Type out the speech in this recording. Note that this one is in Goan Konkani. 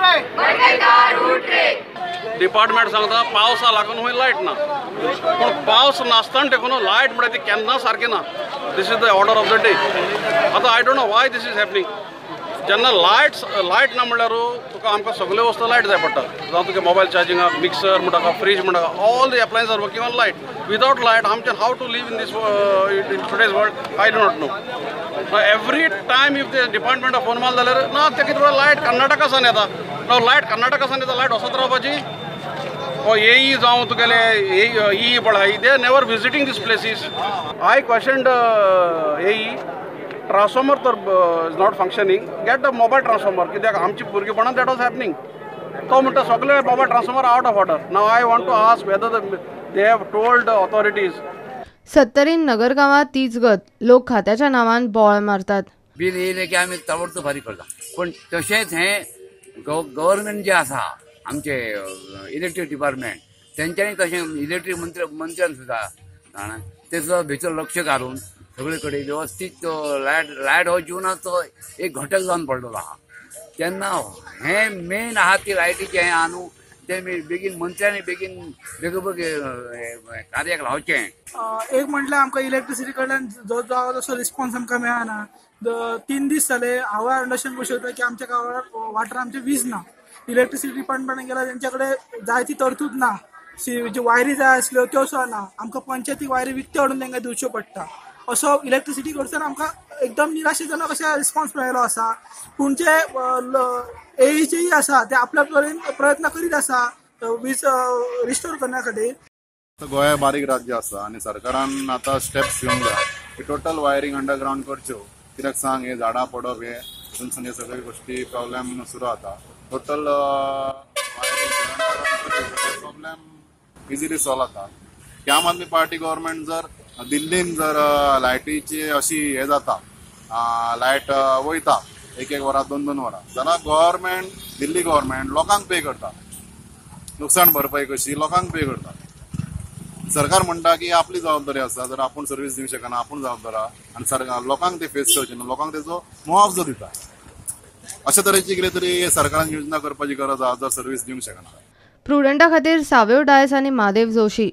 रे, डिपार्टमेंट सांगता पावसा लागून हुंय लायट ना, पूण पावस नासतना देखून लायट म्हणल्यार ती केन्ना सारकी ना. This is the order of the day. आतां I don't know why this is happening. जेन्ना लायट ना म्हणल्यार तुका आमकां सगल्यो वस्तू लायट जाय पडटा. जावं तुगे मोबायल चार्जिंगाक, मिक्सर म्हणटा, फ्रीज म्हणटा, all the appliance are working on light. Without light आमच्यान how to live in this in today's world I do not know. Every time if the डिपार्टमेंटाक phone मारलो जाल्यार ना ते कितें लायट कर्नाटका सावन येता. ना लायट कर्नाटका सावन येता, लायट वचत रावपाची. ओ एई जावं तुगेले ई पळय, they are never visiting these places. I questioned AE, transformer तर is not functioning, get the mobile transformer. कित्याक आमची भुरगेपणान that was happening. तो म्हणटा सगळे mobile transformer out of order. Now I want to ask whether they have told authorities. सत्तरीन नगरगांवात तीच गत, लोक खात्याच्या नांवान बोवाळ मारतात. बील येयलें की आमी ताबडतोब फारीक करता, पूण तशेंच हें गव्हर्मेंट जें आसा आमचे इलेक्ट्रीक डिपार्टमेंट तेंच्यांनी तशें इलेक्ट्रीक मंत्र्यान सुद्दां जाणा ते सुद्दां भितर लक्ष घालून सगळे कडेन वेवस्थीत लायट हो जिवनाचो एक घटक जावन पडलेलो आहा. तेन्ना हें मेन आहा ती लायटीचें हें आहा न्हू, तें बेगीन मंत्र्यांनी बेगीन बेगोबेग कार्याक लावचें. एक म्हटल्यार आमकां इलेक्ट्रिसिटी कडल्यान जो जावो तसो रिस्पॉन्स आमकां मेळना. 3 दीस जाले हांव अंडरस्टँड करूं शकता की आमच्या गांवांत वाठारांत आमचे वीज ना. इलेक्ट्रिसिटी डिपार्टमेंटान गेल्यार तेंच्या कडेन जायती तरतूद ना, ज्यो वायरी जाय आसल्यो त्यो सुद्दां ना. आमकां पंचायतीक वायरी विकत्यो हाडून तांकां दिवच्यो पडटा. असो इलेक्ट्रिसिटी कडच्यान आमकां एकदम निराशेजनक अशें रिस्पॉन्स मेळिल्लो आसा. पूण जे एईचेय आसा ते आपल्या तरेन प्रयत्न करीत आसा वीज रिस्टोर करण्या खातीर. गोंय बारीक राज्य आसा आनी सरकारान आतां स्टेप्स घेवंक जाय की टोटल वायरींग अंडरग्रावंड करच्यो. कित्याक सांग, हे झाडां पडप हे थंयसून हे सगळे गोश्टी प्रॉब्लेम सुरू जाता. Total wiring problem easily solve जाता. आम आदमी पार्टी गव्हर्मेंट जर दिल्लीन जर लायटीची अशी हे जाता, लायट वयता एक एक वरां, 2-2 वरां, जाल्यार गव्हर्मेंट दिल्ली गव्हर्मेंट लोकांक पे करता, नुकसान भरपाई कशी लोकांक पे करता. सरकार म्हणटा की आपली जबाबदारी आसा, जर आपूण सर्वीस दिवंक शकना आपूण जबाबदार आहा आनी सरकार लोकांक ते फेस करचे ना, लोकांक तेजो मुआवजो दिता. अशा तरेची कितें तरी सरकारान योजना करपाची गरज आहा जर सर्वीस दिवंक शकना. प्रुडंटा खातीर सावयो डायस आनी महादेव जोशी.